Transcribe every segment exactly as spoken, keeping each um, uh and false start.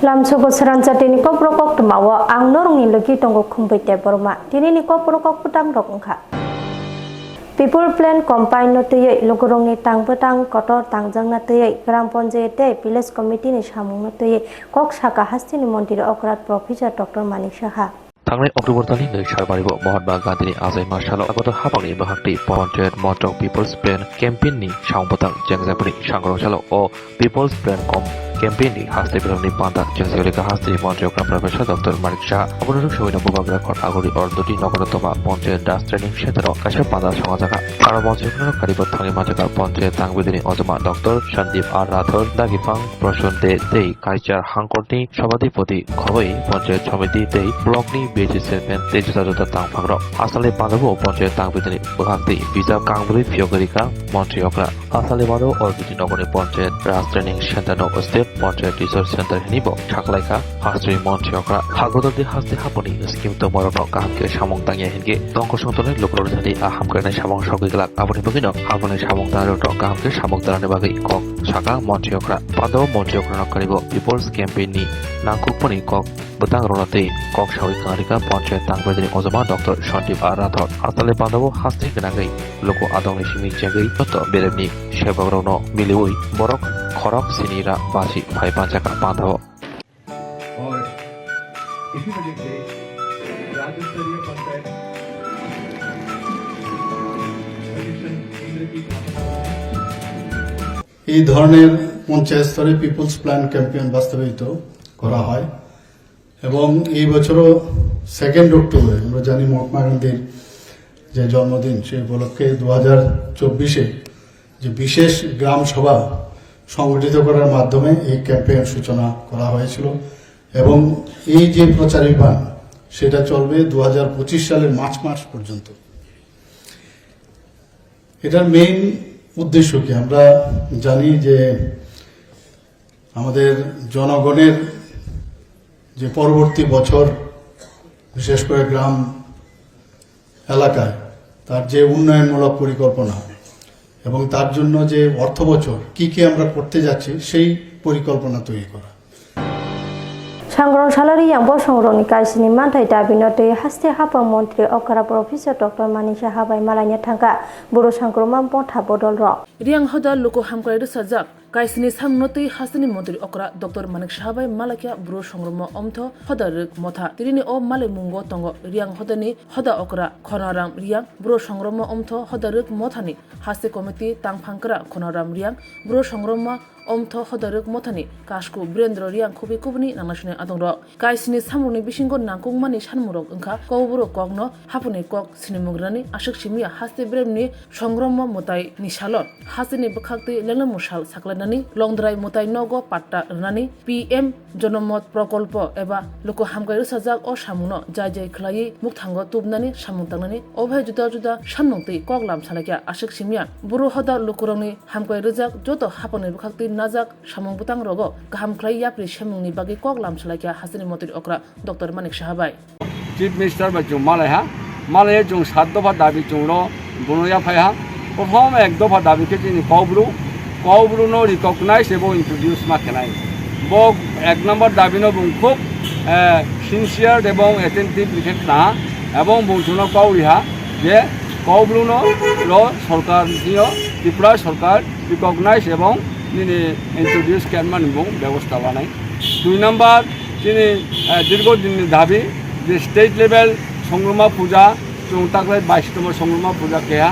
Lamsogo sransa tini kokborok koktwma o ang norokni logi tongo Khumbai Debbarma. Tinini kokborok kok bwtang rok wngkha. People Plan Campaign no twiwi lukurokni tang bwtang kotor tangjakna twiwi Gram Panchayat tei Village Committee ni samung no twiwi kok saka hasteni montri okra Professor Doctor Manik Saha. Thangnai October talni nwi salbari bo Mahatma Gandhi ni achaima salo Agartala haphangni bwkhak twi Panchayat Montrok People's Plan Campaign ni samung bwtang chengjak bini sangrong salo o People's Plan Com campaign ni haste birokni panda chengsi rika haste montri okra Professor Doctor Manik Saha abono rwk sawina bubagra khor aguri or duti nokoro toma Panchayat Das Training Center o kaisa panda songajaka. Aro montri okra karibo thangwi manjaka Panchayat tangbidini ojoma Doctor Sandeep R Rathore, dagipang Prasun De tei Kaichar hangkorni Sabhadipoti khoroi Panchayat Samiti tei Block ni B H C Chairman tei juda juda tangphangrok. Asale pandabo Panchayat tangbidini bwkhak tei bijap kangbwi phiyogwi rika montri okra. Asale mano Orbiti nogorni Panchayat Ras Training Center no State Panchayat Resource Center hini bo saklaikha hasteni montri okra. Hagodordi haste haponi scheme tongmarokno kaham khe samung tangya hinkhe tongkosong tongnai lukurokni thani a hamkrai samung sogwi glak. Aboni bagwino haponi samung tangnairokno kaham khe samung tangnani bagwi kok saka montri okra. Pando montri okra nokani bo People's Campaign ni nangkukmani kok bwtang rwna tei kok sawi kangrika Panchayat tangbedri ojoma Doctor Sandeep R Rathore. Asale pandao haste gwnangwi luku adongni simi jagwi joto beremni sebakrokno miliwi borok khorok sini ra basi phai panchaka pandao. और इसी वजह से राज्य स्तरीय पंचायत এই ধরনের পঞ্চায়েত স্তরে people's plan campaign বাস্তবায়িত করা হয় এবং এই বছরও সেকেন্ড অক্টোবরে আমরা জানি মহাত্মা গান্ধীর যে জন্মদিন, সেই উপলক্ষে দু হাজার চব্বিশে যে বিশেষ গ্রাম সভা সংগঠিত করার মাধ্যমে এই ক্যাম্পেইন সূচনা করা হয়েছিল এবং এই যে প্রচারাভিযান, সেটা চলবে দু হাজার পঁচিশ সালের মার্চ মাস পর্যন্ত। এটার মেইন উদ্দেশ্য কি? আমরা জানি যে আমাদের জনগণের যে পরবর্তী বছর, বিশেষ করে গ্রাম এলাকায় তার যে উন্নয়নমূলক পরিকল্পনা এবং তার জন্য যে অর্থ বছর কি কি আমরা করতে যাচ্ছি, সেই পরিকল্পনা তৈরি করা। Sangrong salari yang bosong rokni kaisini manthai dabi no twi haste hapang montri okra Professor Doctor Manik Saha bai malaina thangkha buro sangrongma motha bodol rok. Riang hoda luku hamkrai rwsajak. Kaisini samungno twi hasteni montri okra Doctor Manik Saha bai malakya buro songrongma omtho hoda rwk motha. Tinini o malai mungo tongo Riang hodani hoda okra Khonaram Riang, buro songrongma omtho hoda rwk mothani haste committee tangphangkra Khonaram Riang, buro songrongma omtho hoda rwk mothani kasku Birendra Riang khubui kubuni nangnaisini adongrok. Kaisini samungni bisingo nangkukmani sanmungrok wngkha kokborok kokno hapuni kok sinimung rwnani aswk simiya haste beremni songrongma mwtai ni salo hasteni bwkhak twi lenglemung sal saklainani, longdrai mwtai nogo patta rwnani, P M Jonomot Prokolpo eba luku hamkrai rwsajak o samungno jai jai khwlaiwi mukthango tubunani samung tangnani, obo hai juda juda sanmung twi kok lam salaikha aswk simiya buro hoda lukurokni hamkrai rwjak joto hapangni bwkhak twi najak samung bwtang rogo kaham khlai yapri semungni bagwi kok lam salaikha hasteni montri okra Doctor Manik Saha bai. Chief Minister bai chwng malaiha, malaiya chwng sat dopha dabi chwngno bono yaphaiha. Prothom ek dopha dabi khe chini Kaubru, Kaubru no recognize ebo introduce ma khenai. Bo ek number dabi no bung khub, eh, sincere ebong attentive khe khna, ebong bung chwngno kauriha je Kaubru no ro sorkar nio Tripura sorkar recognize ebong nini introduce khe mani bung bebosta lanai. Dui number, chini, eh, dirgo dinni dabi je state level songroma puja, chwng taklai baish tomo songroma puja keha,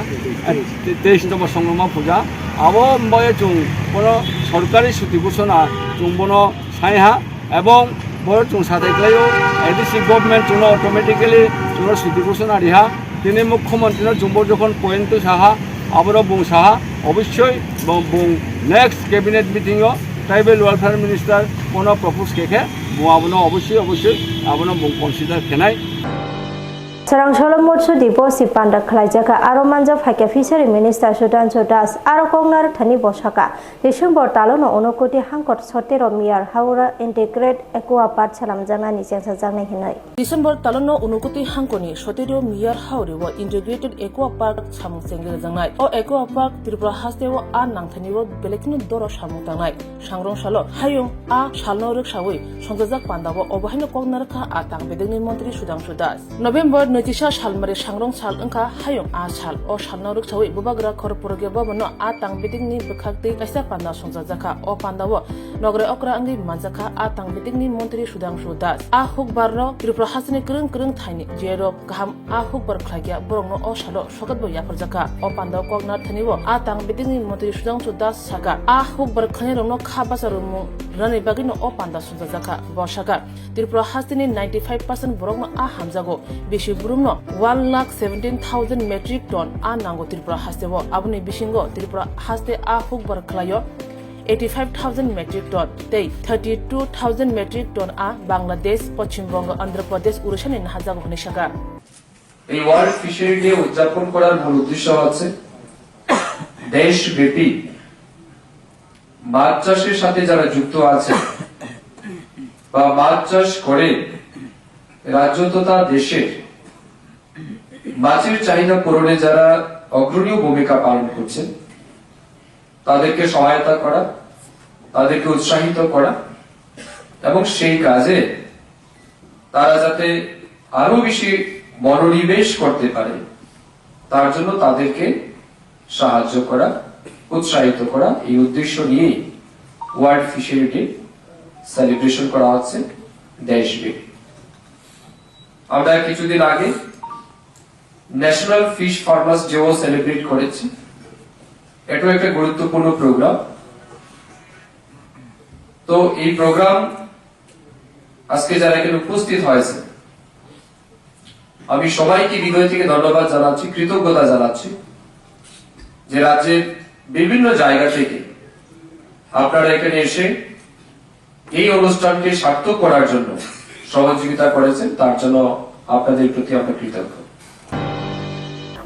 eh, teis tomo songroma puja. Abo mbayo chwng bono sorkari suti ghosona chwng bono saiha, ebong bono chwng sathai khlaio, A D C government chwngno automatically chwngno suti ghosona riha. Tini mukhyamantri no chwngbo jokhon point twi saha, aboro bung saha, obossoi bo-, bung next cabinet meeting o tribal welfare minister kono propose khe khe bung abono obossoi, obossoi abono bung consider khenai. Swrang solo motsu dibosi panda khlaijaka, aro manjak phaikha Fishery Minister Sudhanshu Das, aro koknar thani bosaka. December talono Unakoti hangkot sotero miyar Howrah Integrated Aqua Park salamjaknani chengsajaknai hinwi. December talono Unakoti hangkoni sotero miyar Howrah o Integrated Aqua Park samung chengjaknai. O Aqua Park Tripura hasteo a nangthani o belekno doro samung tangnai. Sangrong salo hayung a salno rwksawi songjajak pandao obo haino kok narwkha a tang bedekni montri Sudhanshu Das. November nwichisa salmari sangrong sal wngkha hayung a sal. O salno rwksawi bubagra khor Pragya Bhavanno a tang bedekni bwkhaktwi kaisa panda songjajakha. O pandao nogre okra wngwi manjakha a tang bedekni montri Sudhanshu Das. A hukbarno Tripura hasteni kwrwng kwrwng thaini jerok kaham a hukbar khlaikha, borokno o salo sokat bo yapharjakha. O pandao kok narthani o a tang bedekni montri Sudhanshu Das saka, a hukbar khwnairokno kha bacharwmung rwnani bagwino o panda songjajakha. Bo saka, Tripura hasteni ninety five percent borokno a hamjago, bisi burumno one lakh seventeen thousand metric ton a nango Tripura hasteo. Aboni bisingo Tripura haste a hukbar khlaio eighty five thousand metric ton tei thirty two thousand metric ton a Bangladesh, Poschim Bongo, Andhra Pradesh, Orissa ni nahajago hwnwi saka. এই world fishery day উদযাপন করার মূল উদ্দেশ্য হচ্ছে দেশব্যাপী মাছ চাষের সাথে যারা যুক্ত আছে বা মাছ চাষ করে রাজ্য তথা দেশের মাছের চাহিদা পূরণে যারা অগ্রণীয় ভূমিকা পালন করছেন, তাদেরকে সহায়তা করা, তাদেরকে উৎসাহিত করা এবং সেই কাজে তারা যাতে আরো বেশি মনোনিবেশ করতে পারে, তার জন্য তাদেরকে সাহায্য করা, উৎসাহিত করা, এই উদ্দেশ্য নিয়েই ওয়ার্ল্ড ফিশারি ডে সেলিব্রেশন করা হচ্ছে দেশব্যাপী। আমরা কিছুদিন আগে ন্যাশনাল ফিশ ফার্মার্স ডেও সেলিব্রেট করেছি। এটাও একটা গুরুত্বপূর্ণ প্রোগ্রাম। তো এই প্রোগ্রাম আজকে যারা এখানে উপস্থিত হয়েছে, আমি সবাইকে হৃদয় থেকে ধন্যবাদ জানাচ্ছি, কৃতজ্ঞতা জানাচ্ছি যে রাজ্যের বিভিন্ন জায়গা থেকে আপনারা এখানে এসে এই অনুষ্ঠানকে সার্থক করার জন্য সহযোগিতা করেছেন, তার জন্য আপনাদের প্রতি আমরা কৃতজ্ঞ।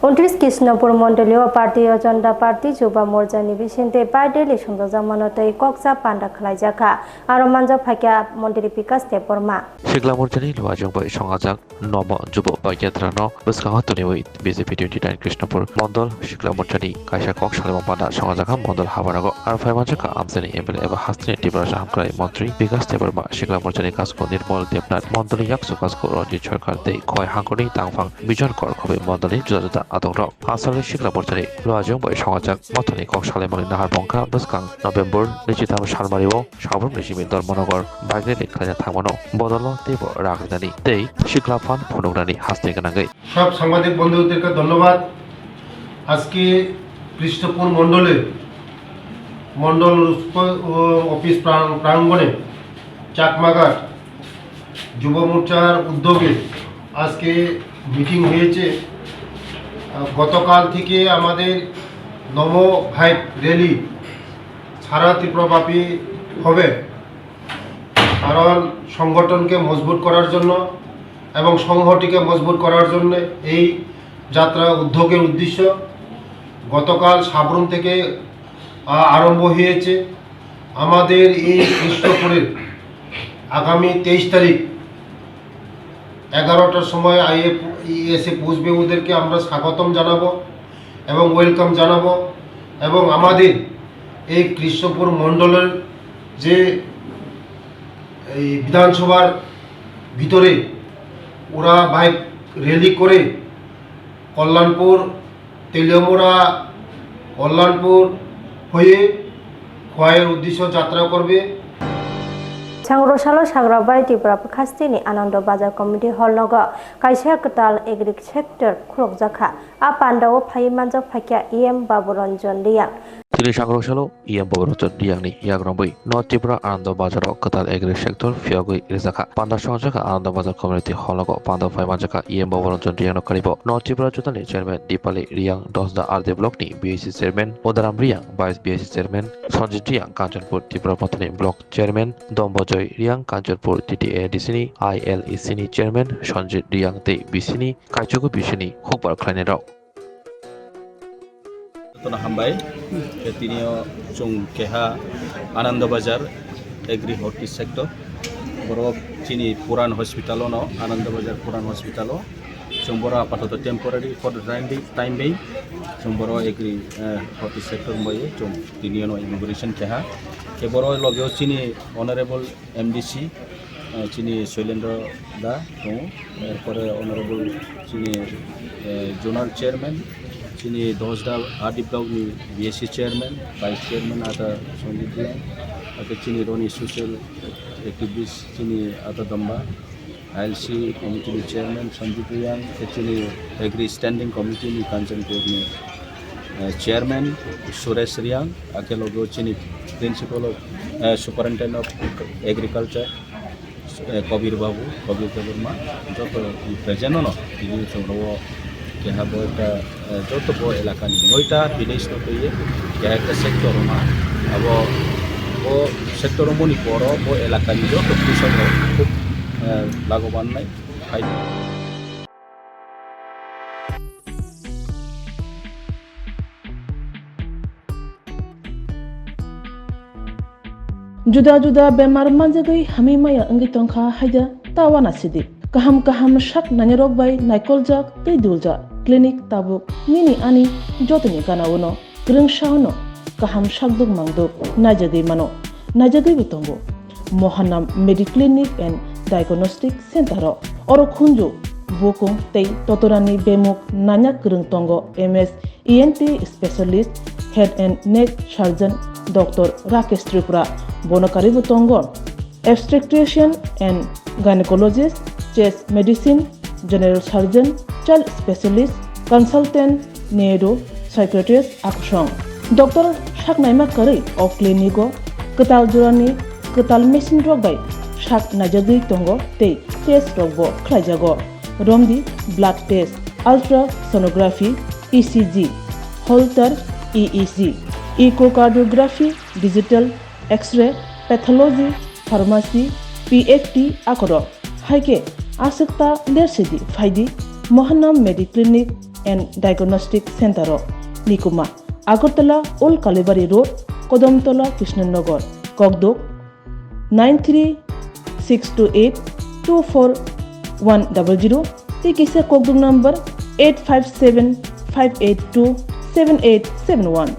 Untris Krishnapur Mondoli o Bharatiya Janata Party Yuva Morcha ni bisingtwi pai daily songjakmano tei kokcha panda khlaijakha, aro manjak phaikha Montri Bikash Debbarma. Sikla Morchani luajwng bai songajak Nomo Jubo Padyatrano bwskango toniwi B J P twenty nine Krishnapur Mondol Sikla Morchani kaisa kok salimung panda songajak ha Mondol habarago. Aro phai manjakha amchaini M L A eba hasteni Tiprasa hamkrai montri Bikash Debbarma, Sikla Morchani kasko Nirmol Debnath, Mondolni yaksu kasko Ranjit Sarkar tei Khowai hangkorni tangphang Bijon Kor Khoboi Mondolni juda juda adongrok. Asalni Sikla Morchani luajwng bai songajak mothani kok salimungni nahar bongkha bwskang November nwichitham salmario Sabrumni simi Dharmanagar bike rally khlaina thangmano bodolo teibo rak rinani tei sikla phan phunuknani haste gwnangwi. সব সাংবাদিক বন্ধুদেরকে ধন্যবাদ। আজকে কৃষ্ণপুর মণ্ডলে মণ্ডল উপ-, ও অফিস প্রাং-, প্রাঙ্গণে চাকমাঘাট যুব মোর্চার উদ্যোগে আজকে মিটিং হয়েছে। আহ, গতকাল থেকে আমাদের নমো ভাইব র‍্যালি সারা ত্রিপুরাব্যাপী হবে, কারণ সংগঠনকে মজবুত করার জন্য এবং সংহতিকে মজবুত করার জন্য এই যাত্রা উদ্যোগের উদ্দেশ্য। গতকাল সাবরুম থেকে, আ, আরম্ভ হয়েছে। আমাদের এই কৃষ্ণপুরের আগামী তেইশ তারিখ এগারোটার সময় আইএফ এসে পৌঁছবে, ওদেরকে আমরা স্বাগতম জানাবো এবং ওয়েলকাম জানাবো। এবং আমাদের এই কৃষ্ণপুর মণ্ডলের যে এই বিধানসভার ভিতরে ওরা বাইক র‍্যালি করে কল্যাণপুর, তেলিয়ামুড়া, কল্যাণপুর হয়ে খোয়াইয়ের উদ্দেশ্যে যাত্রা করবে। Sangro salo Sagrabai Tripura Bwkhasteni Anando Bazar Community Hall nogo kaisa kwtal agriculture khulukjakha. A pandao phaiwi manjak phaikha E M Babu Ranjan Reang. Tini sangrok salo E M Boboranjan Riyangni yagrambwi North Tripura Ananda Bazar o kwtal agri sector phiyogwi rijakha. Panda songjakha Ananda Bazar Community Hall nogo panda phai manjakha E M Boboranjan Riyangno karibo North Tripura Jotani Chairman Dipali Riyang, Dosda R D Block ni B A C Chairman Udaram Riyang, Vice B A C Chairman Sanjit Riyang, Kanchanpur Tripura Mothani Block Chairman Dombojoy Riyang, Kanchanpur T T A D C ni I L E C ni Chairman Sanjit Riyang tei B C ni kaichukgo B C ni hukbar khlainairok. Jotono hambai. Khe tinio chwng keha Ananda Bazar Agri Horti Sector. Borok chini Puran Hospital ono, Ananda Bazar Puran Hospital o. Chwng boro apatoto temporary for the time being, time being. Chwng boro Agri, eh, Horti Sector bai chwng tinio no inauguration keha. Khe boro logeo chini Honorable M D C, eh, chini Soilendra da tongo, erpore Honorable chini, eh, Zonal Chairman, chini Dosda R D Block ni B A C Chairman, Vice Chairman ata Sanjit Riyang, ata chini roni social activist chini ata Damba, I L C Committee ni Chairman Sanjit Riyang, chini Agri Standing Committee ni Kanchanpur ni, eh, Chairman Suresh Riyang, ake logo chini Principal of, eh, Superintendent of Agriculture, eh, Kabir Babu, Kabir Debbarma, joto present ono, tini chwng oro keha bo ekta, eh, joto bo elakani noita village no twiwi keha ekta sector rwma. Abo bo sector rwmani poro bo elakani joto krsok rok khub, eh, lagoban nai phai. Juda juda bemar manjagwi hamwi maya wngwi tongkha haida ta uanasidi. Kaham kaham sak nainarok bai naikoljak tei duljak clinic tabuk nini ani jotoni gana-o no kwrwngsa no kaham sakduk mangduk naijagwi mano, naijagwibo tongo. Mohanam Mediclinic and Diagnostic Center o oro khunju, bukung tei totorani bemuk nanya kwrwng tongo M S E N T specialist, head and neck surgeon Doctor Rakesh Tripura, bono karibo tongo obstetrician and gynecologist, chest medicine, general surgeon, child specialist, consultant, neuro psychiatrist akusong. Doctor saknaima kwrwi o clinic o kwtal jorani kwtal machine rok bai sak naijagwi tongo tei test rok bo khlaijago. Romdi blood test, ultrasonography, E C G, Holter E E G, echocardiography, digital X-ray, pathology, pharmacy, P F T akorok. Hai khe aswk ta lersidi phaidi Mohanam Mediclinic and Diagnostic Center o. Nikuma, Agartala Old Kalibari Road, Kodamtola Krishnanagar, Kokduk, nine three six two eight two four one double zero, tei kisa kokduk number eight five seven five eight two seven eight seven one.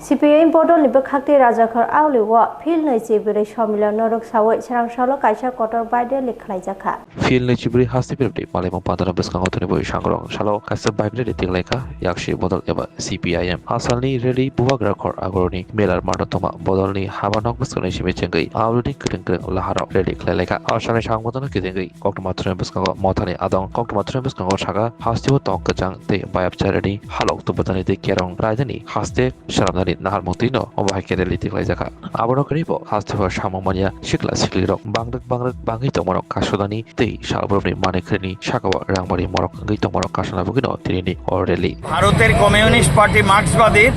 C P I M bodolni bwkhaktwi Rajakhor Auli o Phil nwi chibrwi somilon norok sawi Swrangsaolo kaisa kotor bai rally khlaijakha. Phil nwi chibrwi haste phirwi malaimung pandana bwskango thwrwi bui sangrong salo kaisa bike rally tikhlaikha yaksi bodol eba C P I M. Hasalni rally Bubagrakhor Agoroni Miller Marno thuma bodolni haba nok bwskango simi chengwi Aulini kwrwng kwrwng laharok rally khlailaikha. Hasalni sangbodono kidengwi koktwma thwrwngni bwskango mothani adong, koktwma thwrwngni bwskango saka hasteo tong kwchang tei bayapcha rally halok tubudani tei kerong raidani haste swnamnani naharmung twi no omo hai khe rally tikhlaijakha. Abono kwrwi bo hasteo samung manya sikla siklirok bangrwk bangrwk bangwi tongmano kasudani tei salbrumni manwi khwrwini sakao rangmari morok wngwi tongmano kasuna bagwino tinini o rally. ভারতের communist party মার্ক্সবাদীর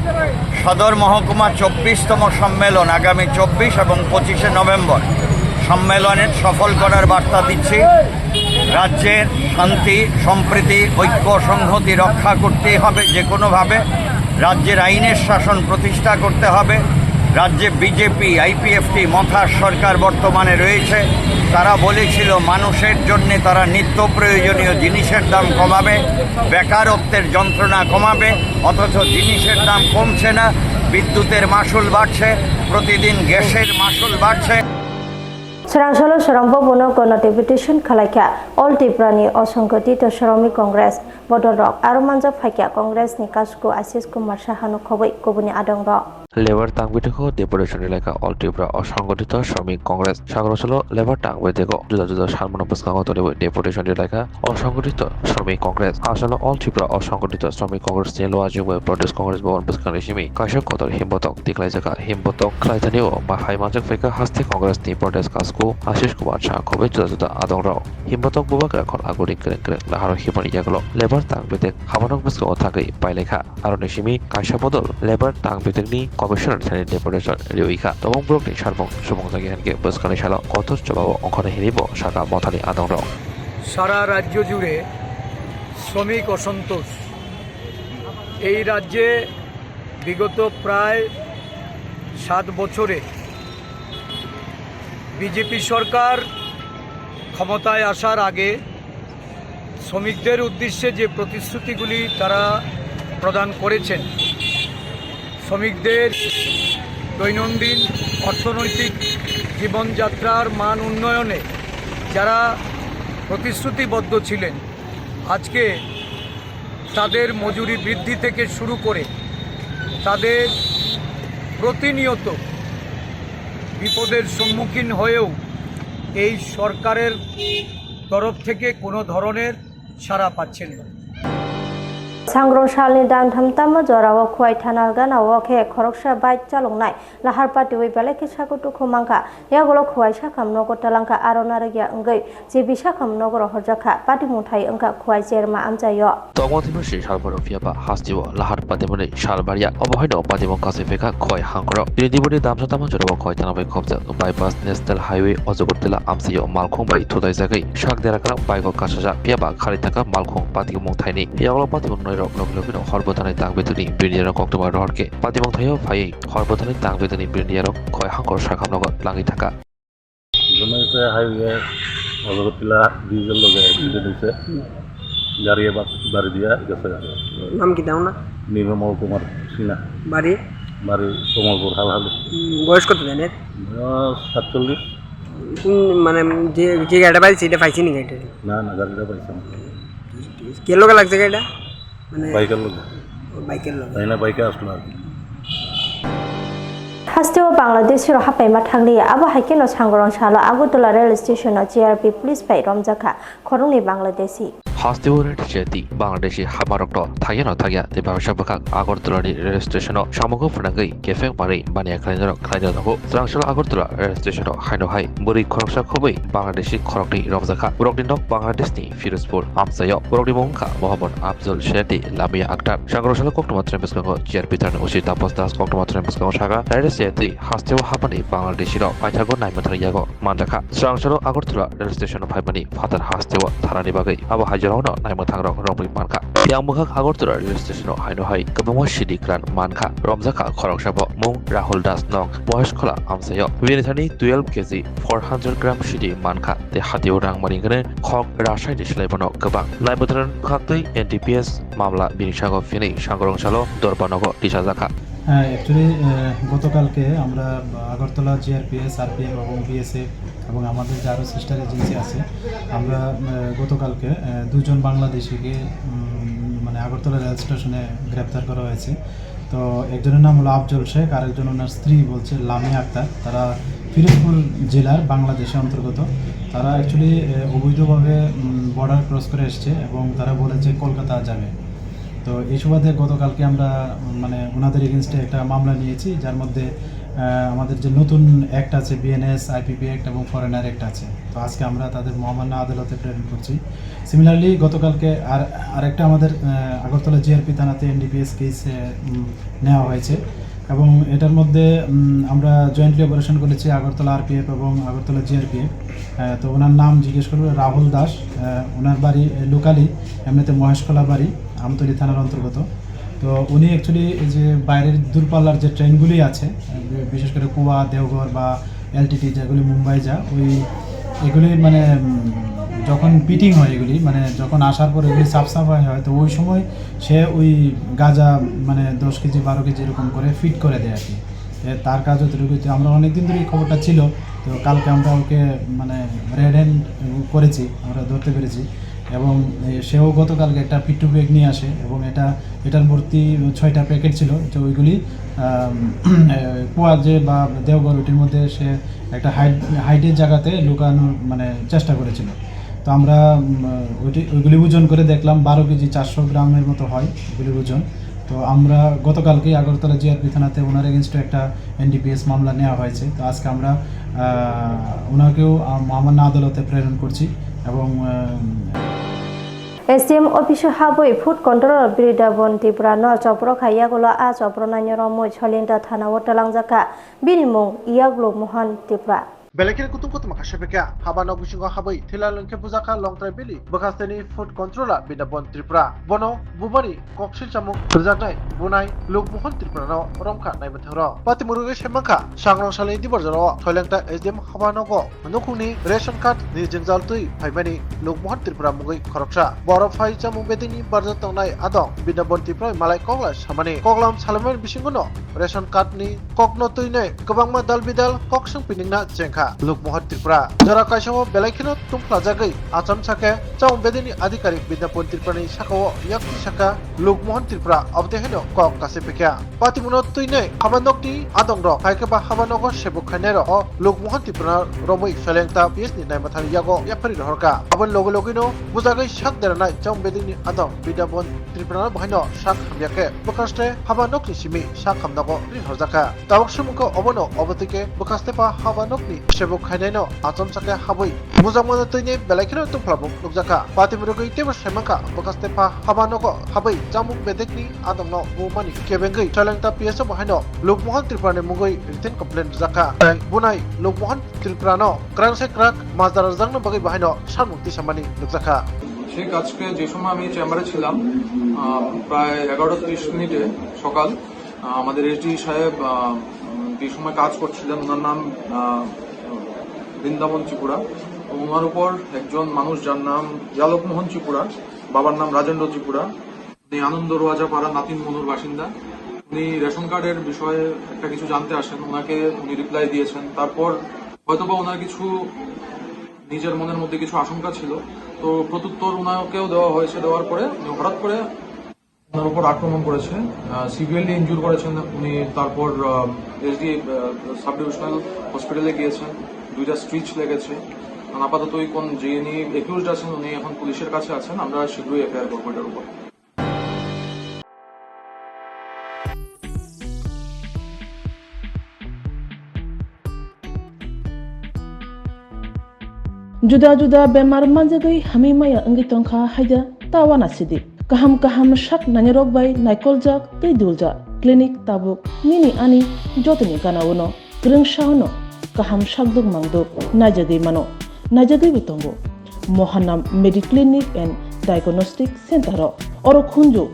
সদর মহকুমা চব্বিশতম সম্মেলন আগামী চব্বিশ এবং পঁচিশে নভেম্বর সম্মেলনের সফল করার বার্তা দিচ্ছি। রাজ্যের শান্তি, সম্প্রীতি, ঐক্য, সংহতি রক্ষা করতেই হবে যে কোনোভাবে। রাজ্যের আইনের শাসন প্রতিষ্ঠা করতে হবে। রাজ্যে বিজেপি, আইপিএফটি, মথার সরকার বর্তমানে রয়েছে। তারা বলেছিল মানুষের জন্যে তারা নিত্য প্রয়োজনীয় জিনিসের দাম কমাবে, বেকারত্বের যন্ত্রণা কমাবে, অথচ জিনিসের দাম কমছে না। বিদ্যুতের মাশুল বাড়ছে, প্রতিদিন গ্যাসের মাশুল বাড়ছে। Swrangsalno swrang bobono gono deputation khalaikha All Tripura ni Osongotito Shramik Congress bodolrok, aro manjak phaikha Congress ni kasku Ashish Kumar Saha no khobwi kubuni adongrok. Labour tangbitikgo deputation rilaikha All Tripura Osongotito Shramik Congress. Swrangsalno Labour tangbitikgo juda juda salmano bwskango tonibo deputation rilaikha Osongotito Shramik Congress. Aswkno All Tripura Osongotito Shramik Congress ni Lower Jumbai Pradesh Congress Bhavan bwskangni simi kaisa kotor himbotok tikhlaijakha. Himbotok khlaithanio ma hai manjak phaikha haste Congress ni Pradesh kasku Ashish Kumar Saha khobwi juda juda adongrok. Himbotok bubagra khon aguni kwrwng kwrwng laharo himani yagulo Labour tangbitik habanok bwskango thangwi pailaikha. Aroni simi kaisa bodol Labour tangbitikni commissioner thani deputation riwi kha. Tobong borokni sarmung subungjagwi hinkhe bwskangni salo kotor chobao ongkhornai hinwi bo sakha mothani adongrok. সারা রাজ্য জুড়ে শ্রমিক অসন্তোষ। এই রাজ্যে বিগত প্রায় সাত বছরে বিজেপি সরকার ক্ষমতায় আসার আগে শ্রমিকদের উদ্দেশ্যে যে প্রতিশ্রুতিগুলি তারা প্রদান করেছেন, শ্রমিকদের দৈনন্দিন অর্থনৈতিক জীবনযাত্রার মান উন্নয়নে যারা প্রতিশ্রুতিবদ্ধ ছিলেন, আজকে তাদের মজুরি বৃদ্ধি থেকে শুরু করে তাদের প্রতিনিয়ত বিপদের সম্মুখীন হয়েও এই সরকারের তরফ থেকে কোনো ধরনের সাড়া পাচ্ছেন না। Sangrong salni dan thamtamo jorao Khowai thana ganao khe khoroksa bike chaloknai lahar patiwi belai khe sago dukhu mankha. Yagulo Khowai sakham nogo talangkha, aro narwkya wngwi J B sakham nogo rohorjakha. Patimung thai wngkha Khowai cherma amchaio. Tongma thwima sri salboro phiyaba hasteo lahar patimani sal barya. Obo haino patimung kasui phaikha Khowai hangkhoro. Bini diboni damsa tamo jorao Khowai thana bai khobjak bypass National Highway Ajagartala amchaio malkhung bai thudaijagwi sak dera karak bike o kasajak. Phiyaba khali thangkha malkhung patimung thaini. Yagulo patimung noirok logi logino hor bwtharni tangbitikni bini dera koktwma rohorkhe patimung thaio phaiwi hor bwtharni tangbitikni bini dera Khowai hangkhor sakham nogo twlangwi thangkha. ঘটনা হয়েছে হাইওয়ে অজগরতলা ব্রিজের লগে অ্যাক্সিডেন্ট হয়েছে। গাড়ি এবার বাড়ি দিয়া গেছে গাড়ি। নাম কি দাও না? নির্মল কুমার সিনহা। বাড়ি? বাড়ি কমলপুর হালহালি। উম, বয়স কত জানেন? বয়স সাতচল্লিশ। কোন মানে যে, যে গাড়িটা পাইছে এটা পাইছে নি গাড়িটা? না, না, গাড়িটা পাইছে না। কে লগে লাগছে গাড়িটা? মানে বাইকের লগে। ও, বাইকের লগে। তাই না, বাইকে আসলো আর কি। Hasteo Bangladeshi rok hapaima thangli, abo hai kheno Sangrong salo Agartala rail station o G R P police bai romjakha khoroknwi Bangladeshi. Hasteo rail station Bangladeshi hamarokno thangya no thangya tei bangsa bwkhak Agartala ni rail station o samungo phwnangwi kefeng manwi baniya khlainai rok khlaina tongo. Swrang salo Agartala rail station o haino hai bwrwi khoroksa khobwi Bangladeshi khoroknwi romjakha. Borokni nok Bangladesh ni Firozpur amchaio. Borokni mung wngkha Mohammad Afzal Shetty, Lamia Akhtar. Sangrong salo koktwma tren bwskango G R P thani O C Tapas Das koktwma tren bwskango sakha, rail station hasteo hapmani Bangladeshi rok paithago naimwthang yago manjakha. Swrang salo Agartala rail station o phaimani phatar hasteo thanani bagwi abo hai jorao no naimwthang rok romwi mankha. Yang bwkhak Agartala rail station o haino hai kwbangma sidi kwran mankha. Romjakha khoroksa bo mung Rahul Das, nok Mohesh Khola amchaio. Bini thani twelve K G four hundred gram sidi mankha. Tei hatio rang mani hwnwi khok rasaini slai bono kwbang. Naimwthang khaktwi N D P S mamla bini sago phinwi Sangrong salo Dorpanogo tisajakha. হ্যাঁ, অ্যাকচুয়ালি, আহ, গতকালকে আমরা Agartala GRPS, RPF এবং বিএসএফ এবং আমাদের যে আরও sister agency আছে, আমরা, আহ, গতকালকে, আহ, দুজন বাংলাদেশিকে, উম, মানে আগরতলা রেল স্টেশনে গ্রেপ্তার করা হয়েছে। তো একজনের নাম হলো আফজল শেখ, আরেকজন ওনার স্ত্রী বলছে লামিয়া আক্তার। তারা ফিরোজপুর জেলার বাংলাদেশে অন্তর্গত। তারা অ্যাকচুয়ালি, আহ, অবৈধভাবে, উম, বর্ডার ক্রস করে এসছে এবং তারা বলেছে কলকাতা যাবে। তো এই সুবাদে গতকালকে আমরা, উম, মানে ওনাদের এগেনস্টে একটা মামলা নিয়েছি, যার মধ্যে আহ, আমাদের যে নতুন অ্যাক্ট আছে, বিএনএস, আইপিপি অ্যাক্ট এবং ফরেনার অ্যাক্ট আছে। তো আজকে আমরা তাদের মহামান্য আদালতে প্রেরণ করছি। সিমিলারলি গতকালকে আর আরেকটা আমাদের আহ, আগরতলা জিআরপি থানাতে এনডিপিএস কেস নেওয়া হয়েছে এবং এটার মধ্যে উম, আমরা জয়েন্টলি অপারেশন করেছি আগরতলা আরপিএফ এবং আগরতলা জিআরপিএফ। তো ওনার নাম জিজ্ঞেস করবে রাহুল দাস। আহ, ওনার বাড়ি লোকালি এমনিতে মহেশখোলা বাড়ি, আমতলী থানার অন্তর্গত। তো উনি অ্যাকচুয়ালি এই যে বাইরের দূরপাল্লার যে ট্রেনগুলি আছে, আহ, বিশেষ করে কুয়া, দেওঘর বা এলটিটি যেগুলি মুম্বাই যা, ওই এগুলি মানে উম, যখন পিটিং হয়, এগুলি মানে যখন আসার পর এগুলি সাফ সাফাই হয়, তো ওই সময় সে ওই গাঁজা মানে দশ কেজি, বারো কেজি এরকম করে ফিট করে দেয় আর কি। এ, তার কাজ যতটুকু হচ্ছে, আমরা অনেক দিন ধরে এই খবরটা ছিল, তো কালকে আমরা ওকে মানে রেড হ্যান্ড করেছি, আমরা ধরতে পেরেছি। এবং এ, সেও গতকালকে একটা পিট্টু ব্যাগ নিয়ে আসে এবং এটা, এটার ভর্তি ছয়টা প্যাকেট ছিল। তো ওইগুলি আম, এ, কুয়া যে বা দেওঘর, ওইটির মধ্যে সে একটা হাইড হাইডের জায়গাতে লুকানোর মানে চেষ্টা করেছিল। তো আমরা উম, ওইটি ওইগুলি ওজন করে দেখলাম, বারো কেজি চারশো গ্রামের মতো হয় ওইগুলি ওজন। তো আমরা গতকালকেই আগরতলা জিআরপি থানাতে ওনার এগেনস্টে একটা এনডিপিএস মামলা নেওয়া হয়েছে। তো আজকে আমরা আহ, ওনাকেও আম- মহামান্য আদালতে প্রেরণ করছি এবং আহ, এসডিএম অফিসে হাবই ফুড কন্ট্রোলার বিরিদাবন Tripura no chopro khai yagulo a chopro nainyo romoi Solingta thana o twlangjakha bini mung Yagluk Mohan Tripura. Belai kheno kutung kutuma kha sepekha haba nok bisingo habwi thela lwngkhe bujakha Longtrai Valley bwkhasteni food controller Bidabon Tripura. Bono bumani koksil chamung rwjaknai bunai Lukmohon Tripurano romkha naimwthang rok. Patimurugwi saimankha sangrong salni dibar jorao Solingta SDM haba nogo nukhungni ration card ni jwngjal twi phaimani Lukmohon Tripura mungwi khoroksa. Borok phai chamung bedengni barjak tongnai adong Bidabon Tripura malai kokla samani. Koklam salaimani bisingono ration card ni kokno twinai kwbangma dal bidal kok swng piningna chengkha Lukmohon Tripura. Jora kaisao belai kheno tungphlajagwi acham sakhe chong bedeni adhikarik Bidapon Tripura ni sakao yakti saka Lukmohon Tripura aboteheno kok kase pekha. Patimungno twinai haba nokni adong rok hai khe ba haba nogo sebuk khainai rok o Lukmohon Tripura romwi Solingta PS ni naimathani yago yaphari rohorkha. Aboni logi logino bujagwi sak deranai chong bedeni adong Bidapon Tripura no bahaino sak hamya khe bwkhaste haba nokni simi sak hamnago ri horjakha. Tabuk sumungkha obono obotwi khe bwkhaste pha haba nokni sebuk khainaino achomsa khe habwi bujangmano twini belai kheno tungphlabuk nukjakha. Patimurugwi teibo saimankha bwkhaste pha haba nogo habwi chamung bedekni adongno bumani kebengwi Solingta PS o bahaino Lukmohon Tripura ni mungwi written complaint rwjakha. Bunai Lukmohon Tripura no kwrang se kwrak majra rwjakna bagwi bahaino samung tisamani nukjakha. ঠিক আজকে যে সময় আমি চেম্বারে ছিলাম, আহ, প্রায় এগারোটা তিরিশ মিনিটে সকাল, আহ, আমাদের এসডি সাহেব, আহ, উম, যে সময় কাজ করছিলেন, ওনার নাম, আহ, বৃন্দাবন ত্রিপুরা। তো ওনার উপর একজন মানুষ, যার নাম ইয়ালক মোহন ত্রিপুরা, বাবার নাম রাজেন্দ্র ত্রিপুরা, উনি আনন্দ রোয়াজা পাড়া নাতিন মনুর বাসিন্দা। উনি রেশন কার্ডের বিষয়ে একটা কিছু জানতে আসেন, ওনাকে উনি রিপ্লাই দিয়েছেন। তারপর হয়তোবা ওনার কিছু নিজের মনের মধ্যে কিছু আশঙ্কা ছিল, তো প্রত্যুত্তর ওনাকেও দেওয়া হয়েছে। দেওয়ার পরে উনি হঠাৎ করে ওনার উপর আক্রমণ করেছে, সিভিয়ারলি ইনজুর করেছেন উনি। তারপর এসডি সাব ডিভিশনাল হসপিটালে গিয়েছেন, দুইটা স্টিচ লেগেছে। এখন আপাতত ওই কোন যিনি অ্যাকিউজড আছেন, উনি এখন পুলিশের কাছে আছেন। আমরা শীঘ্রই এফআইআর করবো এটার উপর। Juda juda bemar manjagwi hamwi maya wngwi tongkha haida ta uanasidi. Kaham kaham sak nainarok bai naikoljak tei duljak clinic tabuk nini ani jotoni gana-o no kwrwngsa-o no kaham sakduk mangduk naijagwi mano, naijagwibo tongo. Mohanam Mediclinic and Diagnostic Centre-o oro khunju,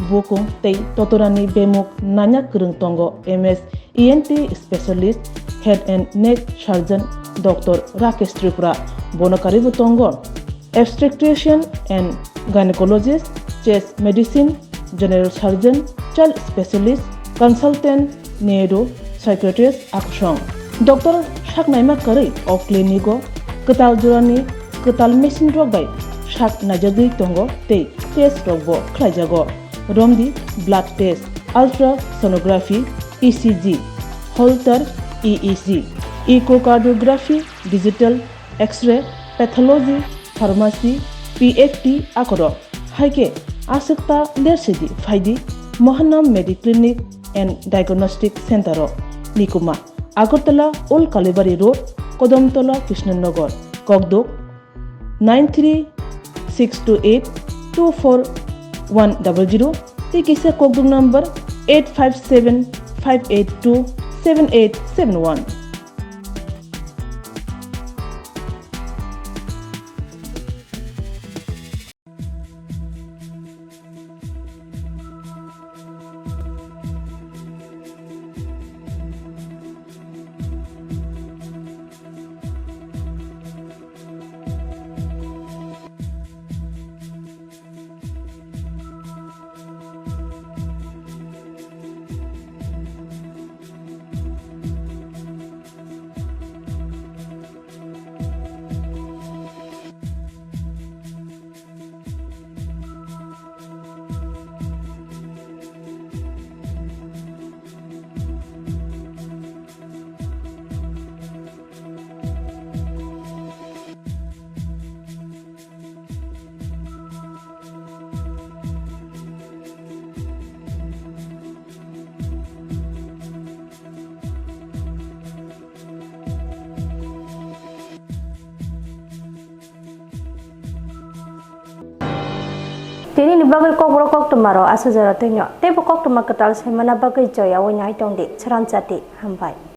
bukung tei totorani bemuk naina kwrwng tongo M S E N T specialist, head and neck surgeon Doctor Rakesh Tripura, bono karwibo tongo obstetrician and gynecologist, chest medicine, general surgeon, child specialist, consultant, neuro psychiatrist akusong. Doctor saknaima karwi o clinic-o kwtal jorani kwtal machine rok bai sak naijagwi tongo tei test rokbo khlaijago. Romdi blood test, ultrasonography, E C G, Holter E E G, echocardiography, digital X-ray, pathology, pharmacy, P F T akorok, hai khe Aswk ta ler sidi phaidi Mahanam Mediclinic and Diagnostic Center o, Nikuma, Agartala Old Kalibari Road, Kodamtola, Krishnanagar, Kokduk, nine three six two eight two four one double zero, tei kisa kokduk number eight five seven five eight two seven eight seven one. Tini ni bagwi kokborok koktwma rok aswk jora twino teibo koktwma kwtal saimana bagwi joya wi nai tongdi, sramsati hambai.